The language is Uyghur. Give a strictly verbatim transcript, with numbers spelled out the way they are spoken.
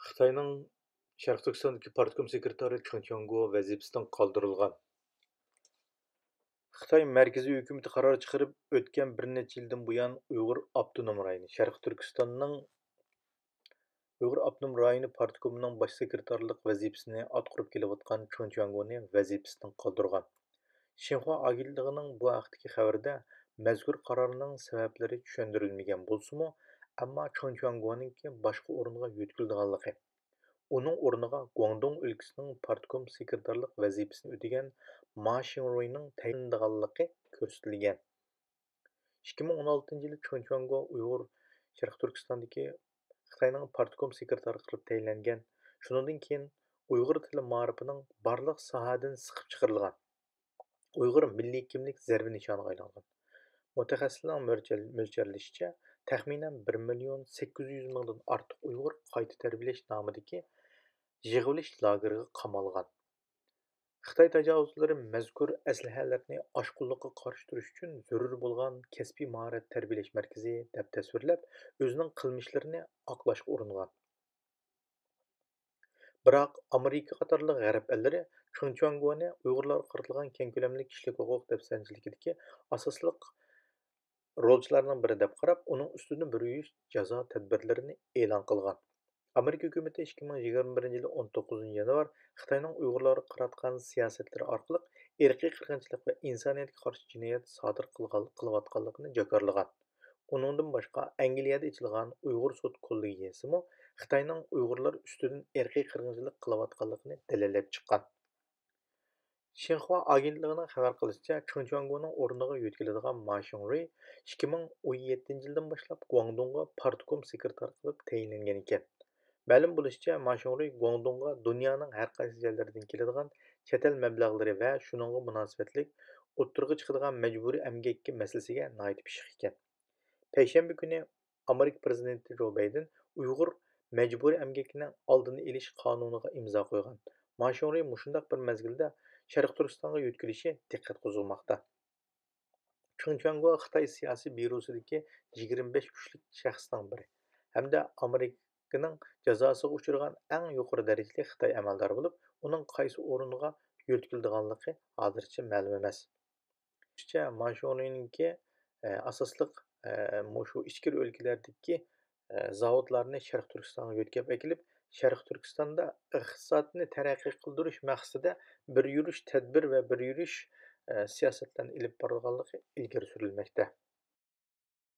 خىتاينىڭ شەرقىي تۈركىستاندىكى پارتكوم سېكرېتارى چېڭ چۈەنگو ۋەزىپىسىدىن قالدۇرۇلغان. خىتاي مەركىزىي ھۆكۈمىتى قارار چىقىرىپ، ئۆتكەن بىر نەچچە يىلدىن بۇيان ئۇيغۇر ئاپتونوم رايونى، شەرقىي تۈركىستاننىڭ ئۇيغۇر ئاپتونوم رايونى پارتكومىنىڭ باش سېكرېتارلىق ۋەزىپىسىنى ئاتقۇرۇپ كېلىۋاتقان چېڭ چۈەنگونى ۋەزىپىسىدىن قالدۇرغان. شىنخۇا ئاگېنتلىقىنىڭ بۇ ھەقتىكى خەۋىرىدە مەزكۇر قارارنىڭ سەۋەبلىرى چۈشەندۈرۈلمىگەن بولسىمۇ، ئەمما چېڭ چۈەنگونىڭكى باشقا ئورۇنغا يۆتكىلىدىغانلىقى، ئۇنىڭ ئورنىغا گۇاڭدۇڭ ئۆلكىسىنىڭ پارتكوم سېكرېتارلىق ۋەزىپىسىنى ئۆتىگەن ما شىڭرۇينىڭ تەيىنلىنىدىغانلىقى كۆرسىتىلگەن. ئىككى مىڭ ئون ئالتىنچى يىلى چېڭ چۈەنگو ئۇيغۇر شەرقىي تۈركىستاندىكى خىتاينىڭ پارتكوم سېكرېتارى قىلىپ تەيىنلەنگەن. شۇنىڭدىن كېيىن ئۇيغۇر تىلى مائارىپىنىڭ بارلىق ساھەدىن سىقىپ چىقىرىلغان، ئۇيغۇر مىللىي كىملىك زەربە نىشانىغا ئايلانغان. مۇتەخەسسىسلەرنىڭ مۆلچەرلىشىچە، تەخمىنەن بىر مىليون سەككىز يۈز مىڭدىن ئارتۇق ئۇيغۇر قايتا تەربىيەلەش نامىدىكى يىغىۋېلىش لاگېرىغا قامالغان. خىتاي تاجاۋۇزچىلىرى مەزكۇر ئەسلىھەلەرنى ئاشقۇنلۇققا قارشى تۇرۇش ئۈچۈن زۆرۈر بولغان كەسپىي ماھارەت تەربىيەلەش مەركىزى دەپ تەسۋىرلەپ، ئۆزىنىڭ قىلمىشلىرىنى ئاقلاشقا ئۇرۇنغان. بىراق، ئامېرىكا قاتارلىق غەرب ئەللىرى چېڭ چۈەنگونى ئۇيغۇرلارغا قارىتىلغان كەڭ كۆلەملىك كىشىلىك ھوقۇق دەپسەندىچىلىكىدىكى ئاساسلىق رولچىلارنىڭ بىرى دەپ قاراپ، ئۇنىڭ ئۈستىدىن بىر يۈرۈش جازا تەدبىرلىرىنى ئېلان قىلغان. ئامېرىكا ھۆكۈمىتى ئىككى مىڭ يىگىرمە بىرىنچى يىلى ئون توققۇزىنچى يانۋار خىتاينىڭ ئۇيغۇرلارغا قاراتقان سىياسەتلىرى ئارقىلىق ئىرقىي قىرغىنچىلىق ۋە ئىنسانىيەتكە قارشى جىنايەت سادىر قىلغان، قىلىۋاتقانلىقىنى جاكارلىغان. ئۇنىڭدىن باشقا، ئەنگلىيەدە ئېچىلغان ئۇيغۇر سوت كوللېگىيەسىمۇ خىتاينىڭ ئۇيغۇرلار ئۈستىدىن ئىرقىي قىرغىنچىلىق قىلىۋاتقانلىقىنى دەلىللەپ چىققان. شىنخۇا ئاگېنتلىقىنىڭ خەۋەر قىلىشىچە، چېڭ چۈەنگونىڭ ئورنىغا يۆتكىلىدىغان ما شىڭرۇي ئىككى مىڭ ئون يەتتىنچى يىلدىن باشلاپ گۇاڭدۇڭغا پارتكوم سېكرېتارى قىلىپ تەيىنلەنگەن ئىكەن. مەلۇم بولۇشىچە، ما شىڭرۇي گۇاڭدۇڭغا دۇنيانىڭ ھەر قايسى جايلىرىدىن كېلىدىغان چەت ئەل مەبلەغلىرى ۋە شۇنىڭغا مۇناسىۋەتلىك ئوتتۇرىغا چىقىدىغان مەجبۇرىي ئەمگەككە مەسىلىسىگە ناھايىتى پىششىق ئىكەن. پەيشەنبە كۈنى ئامېرىكا پىرېزىدېنتى جو بايدېن ئۇيغۇر مەجبۇرىي ئەمگىكىنىڭ ئالدىنى ئېلىش قانۇنىغا ئىمزا قويغان. ما شىڭرۇي مۇشۇنداق بىر مەزگىلدە شەرقىي تۈركىستانغا يۆتكىلىشى دىققەت قوزغىماقتا. چېڭ چۈەنگو خىتاي سىياسىي بيۇروسىدىكى يىگىرمە بەش كۈچلۈك شەخسنىڭ بىرى ھەمدە ئامېرىكىنىڭ جازاسىغا ئۇچرىغان ئەڭ يۇقىرى دەرىجىلىك خىتاي ئەمەلدارى بولۇپ، ئۇنىڭ قايسى ئورۇنغا يۆتكىلىدىغانلىقى ھازىرچە مەلۇم ئەمەس. ئىككى مىڭ ئون يەتتىنچى يىلى، ئە، ئاساسلىق، ئە، مۇشۇ ئىچكىرى ئۆلكىلەردىكى، ئە، زاۋۇتلارنى شەرقىي تۈركىستانغا يۆتكەپ ئەكېلىپ، شەرقىي تۈركىستاندا ئىقتىسادنى تەرەققىي قىلدۇرۇش مەقسىتىدە بىر يۈرۈش تەدبىر ۋە بىر يۈرۈش، ئە، سىياسەتلەرنى ئېلىپ بارىدىغانلىقى ئىلگىرى سۈرۈلمەكتە.